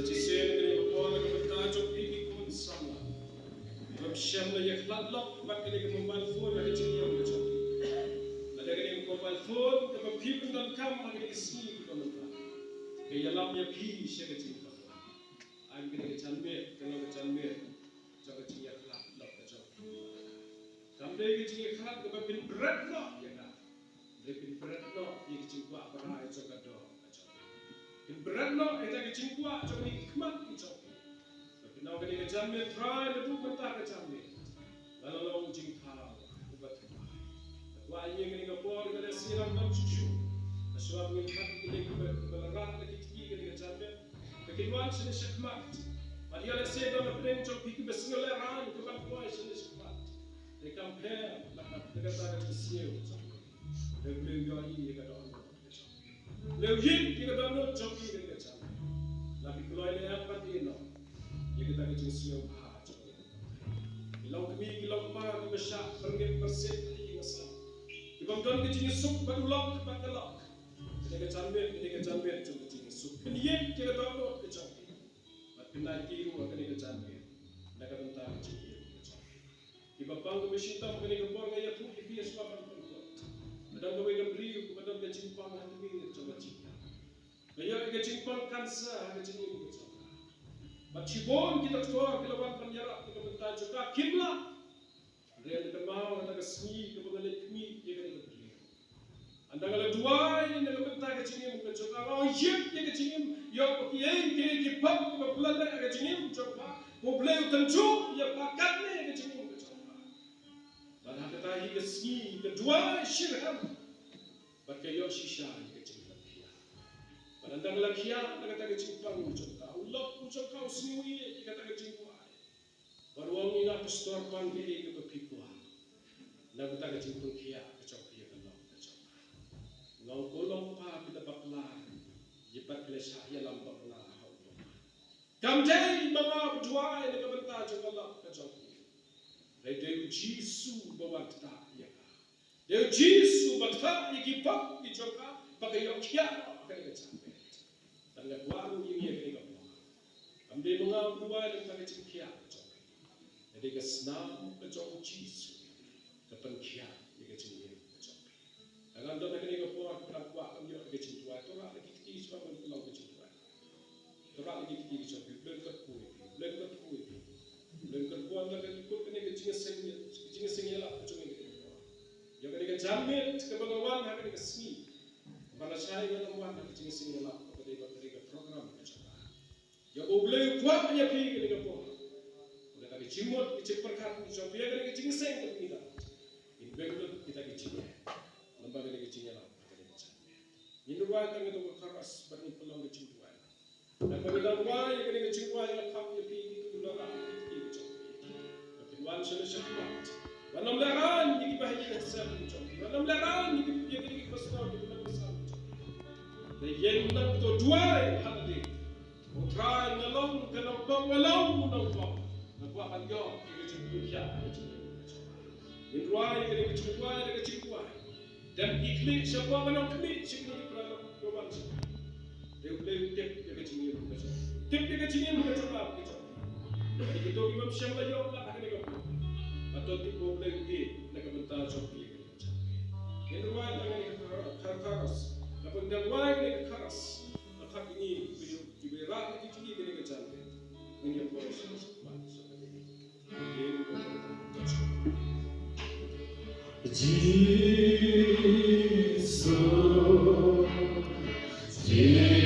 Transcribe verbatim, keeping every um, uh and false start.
Shisien kane ka por na ka bynta jong phi ki khun samla kiba shem la ïa khlad lok bad kane ka mobile phone ha ka jingim ka jong phi. Lada kane ka mobile phone kaba phi pyndonkam ha kane ka sngi kaba mynta ka ïalam ïa phi sha ka jingkam. Ai kane ka janmiet ka long ka janmiet jong ka jingïakhlad lok ka jong phi. Kam dei ka jingïakhlad kaba pynbret noh ïa ka. Hynrei pynbret noh ïa ka jingkwah ba rai jong ka doh ka jong phi. Pynbret noh ïa ka jingkwah jong ki khmat ki jong phi. Ba pyndonkam kane ka janmiet Trai naduh mynta ka janmiet. Nga la long jingthaw uba thymmai. Nga kwah ïa kane ka por nga leh sngewbha ban shisha. Nga sngewbha ngin pat ki leh kiba la rah la ki tiki kane ka janmiet. Ba kin wan shane shakhmat. Bad ïa lehse don na pdeng jong phi kiba sngewlehrain kiban poi shane shakhmat. Te kam pher na ka kata ka jingsngew jong phi. Te Blei u ïohi ïa ka dohnud ka jong phi. Blei u ïeit ïa ka dohnud jong phi kane ka janmiet. La phi kloi ne em pat ïeh noh ïa kata ka jingsngewbha jong phi. Ki long kmie ki long kpa kiba shah pyrngit pyrsit ïa ki ngasam. Ki bym don ka jingïasuk bad u lok bad ka lok. Kane ka janmiet, kane ka janmiet jong ka jingïasuk. Pynïeit ïa ka dohnud ka jong phi. Bad pynïaid ruh ha kane ka janmiet na ka bynta ka jingim ka jong phi. Kiba pang kiba shitom kane ka por nga ïathuh ïa phi shuwa ban pynkut. Ka don kawei ka briew kaba don ka jingpang ha tmier jong ka jingim. Ka ïoh ïa ka jingpang cancer ha ka jingim ka jong ka. Bad shibun ki doktor ki la wan ban ïarap na ka bynta jong ka kim lah. Hynrei ynda kynmaw kata ka sngi kaba nga leit khmih ïa kane ka briew. Ynda nga la duwai na ka bynta ka jingim ka jong ka, nga ong ïeit ïa ka jingim, ïoh ba kiei kiei ki pop kiba pynlait ha ka jingim jong ka, U Blei u tynjuh ïa ka katne ka jingim ka jong ka. Bad ha kata hi ka sngi ka duwai shitrhem. Bad ka ïoh shisha ïa ka jingpynkhiah. Bad ynda nga la khiah na kata ka jingpang jong ka, u lok u jong ka u sngewieit ïa kata ka jingduwai. Bad u ong ïa nga, Pastor, pang kaei kaba phi kwah na kata ka jingpynkhiah ka jong phi ïa ka lok ka jong ka. Nga ong, ko lok pa, phi da bakla ïa, bad phi la shah ïalam bakla ha u Blei. Kam dei ma nga ba duwai na ka bynta jong ka lok ka jong phi. Hynrei dei u Jisu ba wan ktah ïa ka. Dei u Jisu ba ktah ïa ki pop ki jong ka ba ka ïoh khiah noh ha kane ka janmiet. Bad nga kwah ruh ïa ngi ha kane ka por, kam dei ma nga ba duwai na ka bynta ka jingkhiah ka jong phi. Ka dei ka snam ka jong u Jisu ka pynkhiah ïa ka jingim ka jong phi. Ka ngan don ha kane ka por ka Janmiet kaba nga wan ha kane ka sngi, ba lashai nga lam wan ha ka jingsngewlap kaba dei ba ka dei ka program ka jong nga. Ïa ba U Blei u kwah ïa phi kane ka por. Kata ka jingmut ka jingpyrkhat ka jong phi ïa kane ka jingseng kaba ngi dang. Ngin beh lut kita ki jingeh. Lem bad kane ka jingïalam ha kane ka janmiet. Ngin rwai tang ïa ka chorus bad ngin pynlong ka jingduwai. Naba ngi dang duwai ïa kane ka jingduwai nga khot ïa phi ki tu la rah ki tu ki jong phi. Ba phin wan sha la sha khmat. Ba nym lehrain ïa ki bahaïing hasem ki jong phi. Ba nym lehrain ïa ki, ïa ki, ïa ki pastor ki tu la pastor ki jong phi. Da ïeng nangto duwai ha lade. Ko Trai, nga long ka nongpop, nga long u nongpop. Nga kwah ban ïoh ïa ka jingpynkhia ka jong phi. Ngin rwai ïa kane ka jingduwai da ka jingduwai. Dem ïa khmih sha pdeng ka nongkhmih sha kine ki para nongwan sha. Dei U Blei u tip ïa ka jingim ka jong. Tip ïa ka jingim ka jong ka jong. Kane kito ki bym shym la ïoh la ha kane ka por. Hato tip U Blei u tip na ka bynta jong ki. Ngin rwai tang kane ka chorus. Naba ngin rwai kane ka chorus. Naba kine ki briew kiba rah ki jingim kane ka jingim. Ngin ïa poi sha ka. Jisu, Jisu,